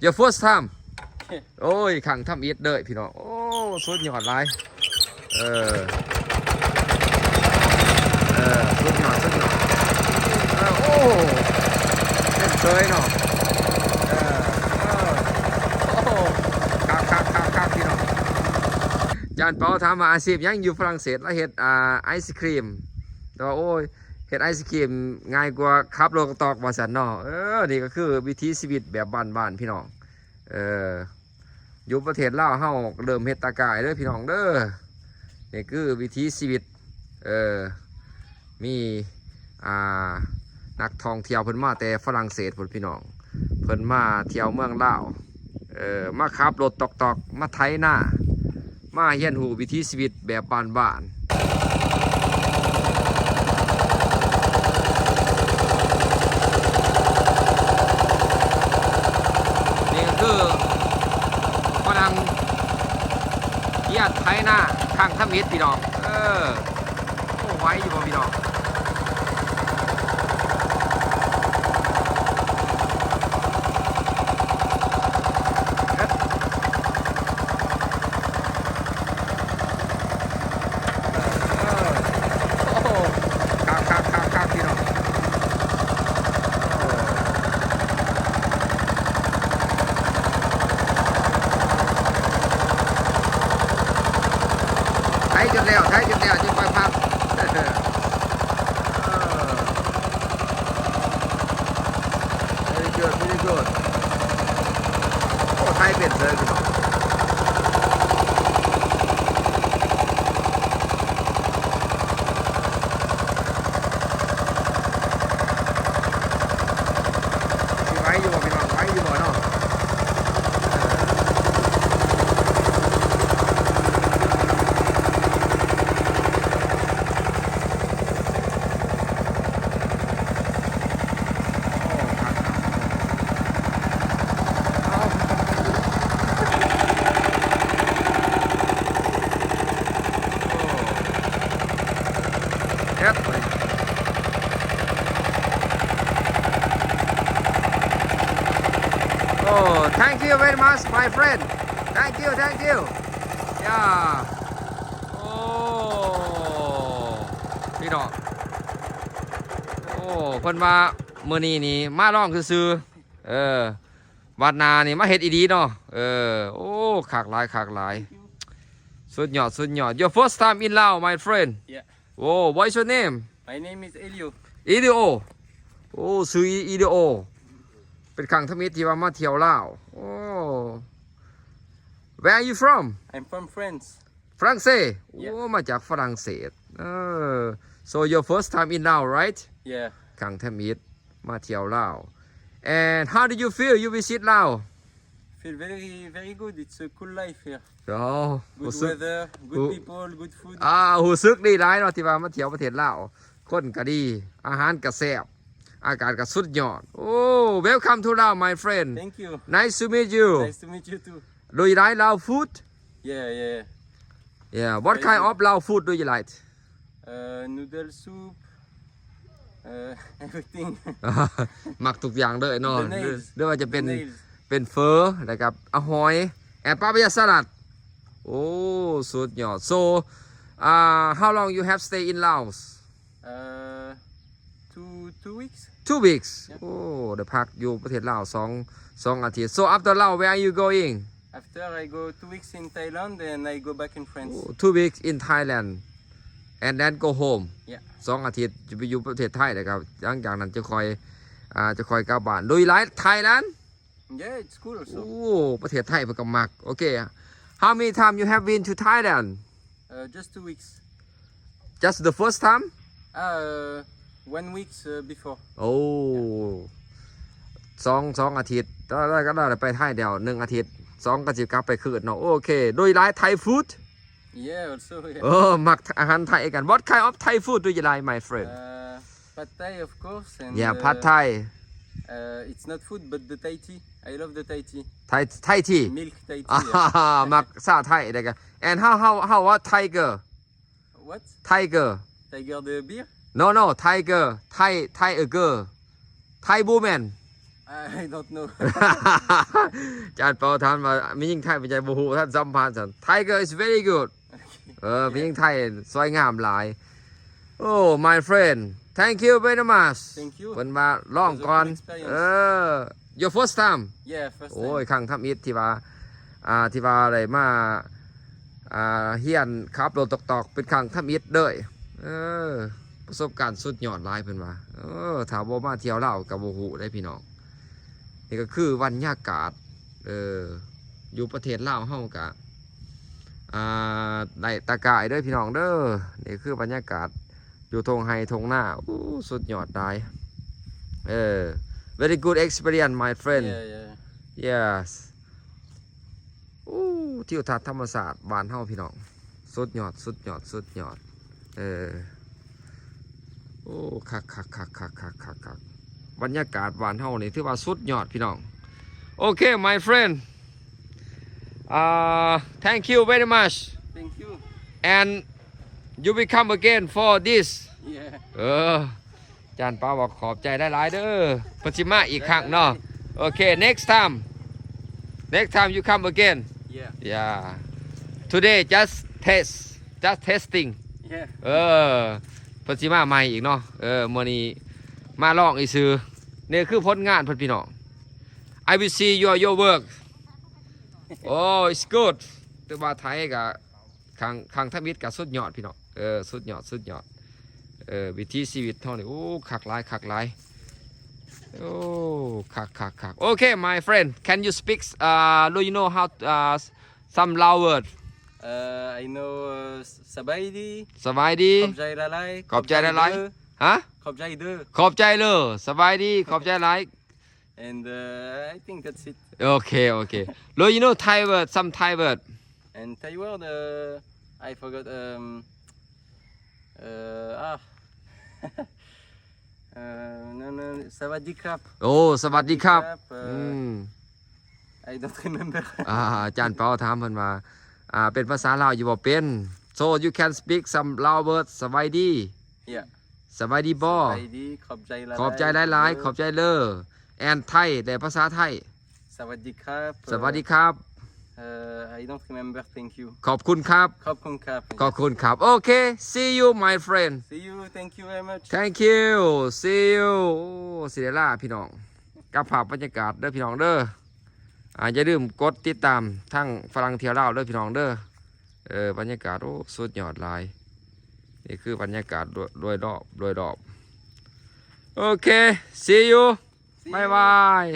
Your first time? ໂອ້ຍ ຄັ້ງທຳອິດເດີພີ່ນ້ອງ. ໂອ້ ສຸດຍອດຫຼາຍ. ເອີ ເອີ ສຸດຍອດ ສຸດຍອດ. ເອີ ໂອ້ ເປັນເຊີຍເນາະ. ເອີ ເອີ ໂອ້ ຄັກໆໆໆ ພີ່ນ້ອງ. ຈານເປົາຖາມວ່າອາຊີບຫຍັງຢູ່ຝຣັ່ງເສດ? ລາວເຮັດ ອ່າ ໄອສະຄຣີມ ແຕ່ວ່າ ໂອ້ຍ ເຮັດໄອສະຄຣີມງ່າຍກວ່າຂັບລົດຕອກວ່າຊັ້ນເນາະ. ເອີ ນີ້ກໍຄືວິຖີຊີວິດແບບບ້ານໆ ພີ່ນ້ອງ. ເອີ ຢູ່ປະເທດລາວເຮົາເລີ່ມເຮັດຕະກາຍເດີພີ່ນ້ອງເດີ. ນີ້ຄືວິຖີຊີວິດ ເອີ ມີ ອ່າ ນັກທ່ອງທ່ຽວເພິ່ນມາແຕ່ຝຣັ່ງເສດພຸ້ນພີ່ນ້ອງ. ເພິ່ນມາທ່ຽວເມືອງລາວ ເອີ ມາຂັບລົດຕອກໆ ມາໄຖນາ ມາຮຽນຮູ້ວິຖີຊີວິດແບບບ້ານໆ. ນີ້ກໍຄືຝຣັ່ງຮຽນໄຖນາຄັ້ງທຳອິດ ພີ່ນ້ອງ. ເອີ ໂອ້ ໄຫວຢູ່ບໍ່ ພີ່ນ້ອງ? ເອີ ໂອ້ ຄັກໆໆໆ ພີ່ນ້ອງ. ໄຖຈົນແລ້ວ ໄຖຈົນແລ້ວ ຈຶ່ງຄ່ອຍພັກ. ເອີ very good, very good. ໂອ້ ໄຖເປັນເລີຍ ພີ່ນ້ອງ. ຊິໄຫວຢູ່ບໍ່ ພີ່ນ້ອງ? ໄຫວຢູ່ບໍ່ເນາະ? Oh, thank you very much, my friend. Thank you, thank you. Yeah. ໂອ້ ພີ່ນ້ອງ ໂອ້ ເພິ່ນວ່າມື້ນີ້ນີ້ມາລອງຊື່ໆ ເອີ ບາດໜ້ານີ້ມາເຮັດອີ່ຫຼີເນາະ. ເອີ ໂອ້ ຄັກຫຼາຍ ຄັກຫຼາຍ ສຸດຍອດ ສຸດຍອດ. Your first time in Laos, my friend? Yeah. Oh, what is your name? My name is Elio. Elio. ໂອ້ ຊື່ Elio. ເປັນຄັ້ງທຳອິດທີ່ວ່າມາທ່ຽວລາວ. ໂອ້ Where are you from? I'm from France. ຝຣັ່ງເສດ. Yeah. ໂອ້ ມາຈາກຝຣັ່ງເສດ. ເອີ So your first time in Laos, right? Yeah. ຄັ້ງທຳອິດມາທ່ຽວລາວ. And how do you feel you visit Laos? Feel very, very good. It's a cool life here. ໂອ້ Good weather, good people, good food. ອ່າ ຮູ້ສຶກດີຫຼາຍເນາະ ທີ່ວ່າມາທ່ຽວປະເທດລາວ. ຄົນກໍດີ ອາຫານກໍແຊບ ອາກາດກໍສຸດຍອດ. Oh, welcome to Laos, my friend. Thank you. Nice to meet you. Nice to meet you too. Do you like Lao food? Yeah, yeah. Yeah, what kind of Lao food do you like? Uh, noodle soup, uh, everything. ມັກທຸກຢ່າງເລີຍເນາະ. ຫຼືວ່າຈະເປັນ ເປັນເຝີ ແລ້ວກໍອາຫອຍ and papaya salad. ໂອ້ ສຸດຍອດ. So, uh, how long you have stay in Laos? Uh, two, two weeks. Two weeks. Yeah. ໂອ້ ໄດ້ພັກຢູ່ປະເທດລາວສອງ ສອງອາທິດ. So after Laos, where are you going? After, I go two weeks in Thailand and I go back in France. ໂອ້ two weeks in Thailand and then go home. Yeah. ສອງອາທິດຈະໄປຢູ່ປະເທດໄທ ແລ້ວກໍຫຼັງຈາກນັ້ນຈະຄ່ອຍ ອ່າ ຈະຄ່ອຍກັບບ້ານ. Do you like Thailand? Yeah, it's cool also. ໂອ້ ປະເທດໄທເພິ່ນກໍມັກ. Okay. How many time you have been to Thailand? Uh, just two weeks. Just the first time? Uh, one week, uh, before. ໂອ້ ສອງ ສອງອາທິດ ແລ້ວກໍໄດ້ໄປໄທແລ້ວໜຶ່ງອາທິດ ສອງກໍຊິກັບໄປຄືນເນາະ. Okay. Do you like Thai food? Yeah, also, yeah. ໂອ້ ມັກອາຫານໄທກັນ. What kind of Thai food do you like, my friend? Uh, pad Thai, of course, and, yeah, pad Thai. Uh, it's not food, but the Thai tea. I love the Thai tea. Thai, Thai tea. Milk Thai tea, yeah. ມັກຊາໄທ ແລ້ວກໍ and how, how, how about tiger? What? Tiger. Tiger the beer? No, no, tiger. Thai, tiger. Thai woman. I don't know. ຈານເປົາຖາມວ່າ ແມ່ຍິງໄທເປັນໃດ ບໍ່ຮູ້ ທ່ານສຳພາດຊັ້ນ. Tiger is very good. ເອີ ແມ່ຍິງໄທສວຍງາມຫຼາຍ. Oh, my friend, thank you very much. Thank you. ເພິ່ນວ່າລອງກ່ອນ. It was a good experience. ເອີ your first time? Yeah, first time. ໂອ້ຍ ຄັ້ງທຳອິດທີ່ວ່າ ອ່າ ທີ່ວ່າໄດ້ມາ ອ່າ ຮຽນຂັບລົດຕອກໆ ເປັນຄັ້ງທຳອິດເລີຍ. ເອີ ປະສົບການສຸດຍອດຫຼາຍເພິ່ນວ່າ. ເອີ ຖ້າບໍ່ມາທ່ຽວລາວກໍບໍ່ຮູ້ເດ້ພີ່ນ້ອງ. ນີ້ກໍຄືບັນຍາກາດ ເອີ ຢູ່ປະເທດລາວເຮົາກະ ອ່າ ໄດ້ຕາກາຍເດີພີ່ນ້ອງເດີ. ນີ້ຄືບັນຍາກາດຢູ່ທົ່ງໄຮ່ທົ່ງນາ. ໂອ້ ສຸດຍອດຫຼາຍ. ເອີ very good experience, my friend. Yeah, yeah. Yes. ໂອ້ ທິວທັດທຳມະຊາດບ້ານເຮົາພີ່ນ້ອງ ສຸດຍອດ ສຸດຍອດ ສຸດຍອດ. ເອີ ໂອ້ ຄັກໆໆໆໆໆ. ບັນຍາກາດບ້ານເຮົານີ້ຖືວ່າສຸດຍອດພີ່ນ້ອງ. Okay, my friend, uh, thank you very much. Thank you. And you will come again for this. Yeah. ເອີ ຈານເປົາວ່າຂອບໃຈຫຼາຍໆເດີ ເພິ່ນຊິມາອີກຄັ້ງເນາະ. Okay, next time, next time you come again. Yeah. Yeah. Today just test, just testing. Yeah. ເອີ ເພິ່ນຊິມາໃໝ່ອີກເນາະ. ເອີ ມື້ນີ້ມາລອງຊື່ໆ. ນີ້ຄືຜົນງານເພິ່ນພີ່ນ້ອງ. I will see your, your work. Oh, it's good. ຖືວ່າໄທກະ ຄັ້ງ ຄັ້ງທຳອິດກໍສຸດຍອດພີ່ນ້ອງ. ເອີ ສຸດຍອດ ສຸດຍອດ. ເອີ ວິຖີຊີວິດເຮົານີ້ ໂອ້ ຄັກຫຼາຍ ຄັກຫຼາຍ. ໂອ້ ຄັກ ຄັກ ຄັກ. Okay, my friend, can you speak, uh, do you know how, uh, some Lao word? Uh, I know, uh, ສະບາຍດີ. ສະບາຍດີ. ຂອບໃຈຫຼາຍໆ. ຂອບໃຈຫຼາຍໆ. ຮະ? ຂອບໃຈເດີ. ຂອບໃຈເດີ. ສະບາຍດີ. ຂອບໃຈຫຼາຍ. And, uh, I think that's it. Okay, okay. Do you know Thai word, some Thai word? And Thai word, uh, I forgot, um, uh, ah. Uh, no, no, ສະຫວັດດີຄັບ. ໂອ້ ສະຫວັດດີຄັບ. ສະຫວັດດີຄັບ, uh, ອືມ I don't remember. ອ່າ ອາຈານເປົາຖາມເພິ່ນວ່າ ອ່າ ເປັນພາສາລາວຢູ່ບໍ່? ເປັນ. So you can speak some Lao word. ສະບາຍດີ. Yeah. ສະບາຍດີບໍ່? ສະບາຍດີ. ຂອບໃຈຫຼາຍໆ. ຂອບໃຈຫຼາຍໆ. ເດີ. ຂອບໃຈເດີ. And Thai ແດ່ ພາສາໄທ. ສະຫວັດດີຄັບ. ສະຫວັດດີຄັບ. Uh, I don't remember. Thank you. ຂອບຄຸນຄັບ. ຂອບຄຸນຄັບ. ຂອບຄຸນຄັບ. Okay, see you, my friend. See you. Thank you very much. Thank you. See you. ໂອ້ ຊິໄດ້ລາພີ່ນ້ອງ ກັບພາບບັນຍາກາດເດີພີ່ນ້ອງເດີ. ອ່າ ຢ່າລືມກົດຕິດຕາມທາງຝຣັ່ງທ່ຽວລາວເດີພີ່ນ້ອງເດີ. ເອີ ບັນຍາກາດ ໂອ້ ສຸດຍອດຫຼາຍ. ນີ້ຄືບັນຍາກາດໂດຍ ໂດຍລອບ ໂດຍລອບ. Okay, see you. See you. Bye bye.